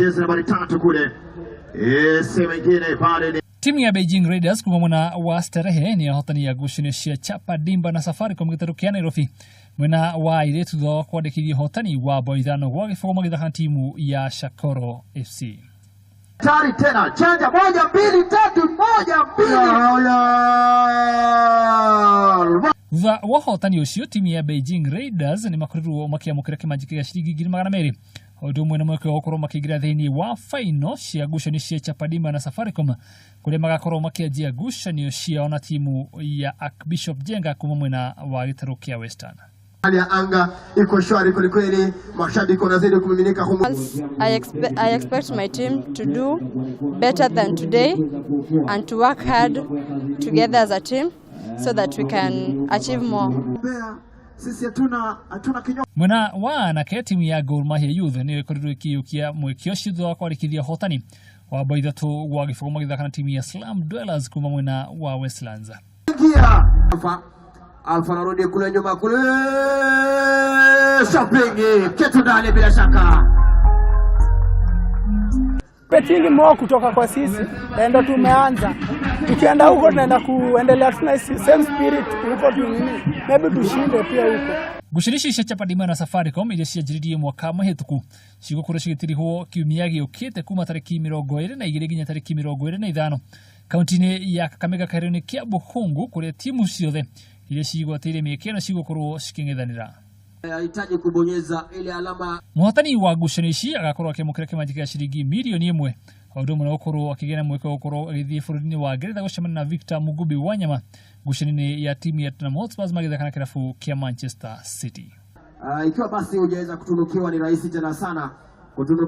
Jezi nambari 3 kule. Si wengine pale ni Timu ya Beijing Raiders kuma mwena wa Starehe nĩ ahotani a ngucanio cia Chapa Dimba na Safaricom gĩtarũ kĩa Nairobi mwena wa airĩtu thutha wa kwandĩkithia ũhotani wa bao 5-0 magĩthaka timu ya Shakoro FC. Tari tena chanja moja mbili tatu moja mbili. Thutha wa ũhotani ũcio, timu ya Beijing Raiders nĩ makorirwo makĩamũkĩra kĩmanjĩka gĩa ciringi 200,000, o ũndũ ũmwe na mweke wa gũkorwo makĩingĩra thĩinĩ wa final cia ngucanio cia Chapadimba na Safaricom, kũrĩa magakorwo makĩanjia ngucanio ciao na timu ya Archbishop Jenga kuma mwena wa gĩtarũ kĩa Western. Hali ya anga iko shwari kwelikweli, mashabiki wanazidi kumiminika humu. I expect my team to do better than today and to work hard together as a team so that we can achieve more. Sisi hatuna kinyongo. Mwena wa anake, timu ya Gor Mahia Youth nĩyo ĩkorirwo ĩkĩiyũkia mweke ũcio thutha wa kwandĩkithia ũhotani wa bao 3-0 magĩthaka na timu ya Slum Dwellers kuma mwena wa Westlands. Ingia. Alfa Alfa narudi kule nyuma kule, shopping kitu ndani bila shaka. Expecting more kutoka kwa sisi na ndo tumeanza. Tukienda huko tunaenda kuendelea, tuna same spirit huko tu nini, maybe tushinde pia huko. Ngucanio ici cia Chapadimba na Safaricom iria cianjĩrĩirie mwaka mũhĩtũku cigũkorwo cigĩtirihwo kiumia gĩũkĩte kuma tarĩki 22 nginya tarĩki 25 kaunti-inĩ ya Kakamega kĩharo-inĩ kĩa Bukhungu, kũrĩa timu ciothe iria cigwatĩire mĩeke ĩno cigũkorwo cikĩng'ethanĩra. Anahitaji kubonyeza ile alama. Mũhotani wa ngucanio ici agakorwo akĩamũkĩra kĩmanjĩka gĩa ciringi 1,000,000, o ũndũ ũmwe na gũkorwo akĩgĩa na mweke wa gũkorwo agĩthiĩ bũrũri-inĩ wa Ngeretha gũcemania na Victor Mugubi Wanyama ngucanio-inĩ ya timu ya Tottenham Hotspur magĩthaka na kĩrabu kĩa Manchester City. Ikiwa basi hujaweza kutunukiwa, ni rahisi tena sana kutunukiwa.